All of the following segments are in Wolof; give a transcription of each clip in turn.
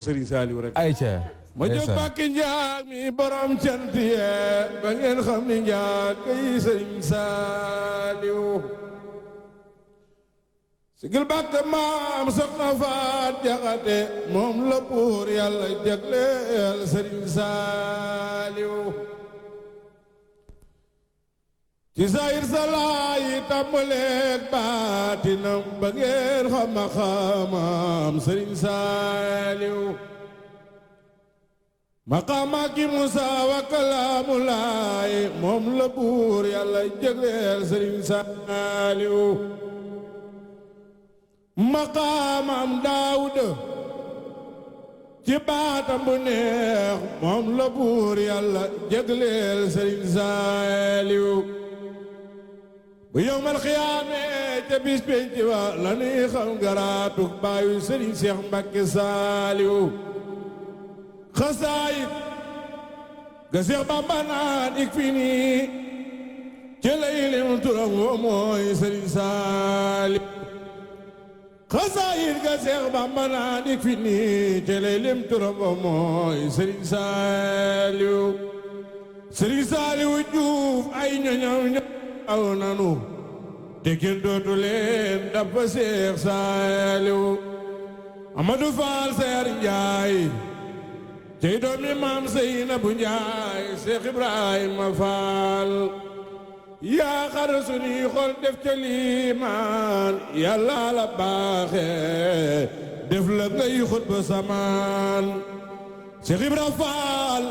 Serigne Saliou rek ayca ma jóg bàkki njaag mi borom cant yee ba ngeen xam ni njaag kay Serigne Saliou sigil bàkk maam soxna faat jaxate moom la buur yàlla jagleel Serigne Saliou ci saayir salaayi tàmbaleeg baatinam ba ngeen xam-xamam Serigne Saliou maqaama ki Musa wa kalaamu laay moom la buur yàlla jagleel Serigne Saliou maqaamam Daawuda ci baatam bu neex moom la buur yàlla jagleel Serigne Saliou bu yowmal xiyaame ca bis penc ba la nuy xam garaatu baayu Serigne Cheikh Mbacké Saliou xasaayit ga Cheikh Bamba naan ik fi nii ci lay lim turam wa mooy Serigne Saliou xasaayit ga Cheikh Bamba naan ik fi nii ci lay lim turam wa mooy Serigne Saliou Serigne Saliou Diouf ay ñoñam aw nanu te kenn dootu leen dafa Seex Saaliw Amadou Fall Seer Njaay tey doomi maam Seynabu Njaay Seex Ibrahima Fall yaa xar sunuy xol def ca liimaan Yàlla la baaxe def la ngay xutba samaan Seex Ibrahima Fall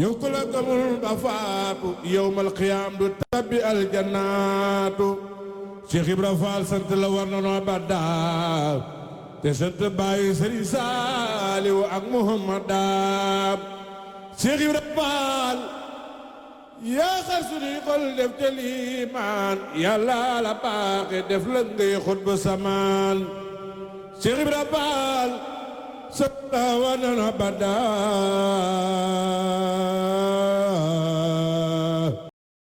yow ku la gëmul ba faatu yawmal qiyaam du tabbi aljannaatu Cheikh Ibra Fall sant la war na noo baddaab te sant bàyyi Serigne Saliou ak Muhammadaab Cheikh Ibra Fall yaa xar sunuy xol def ca liimaan Yàlla la baaxe def la ngay xutba samaan Cheikh Ibra Fall sant la war na noo baddaab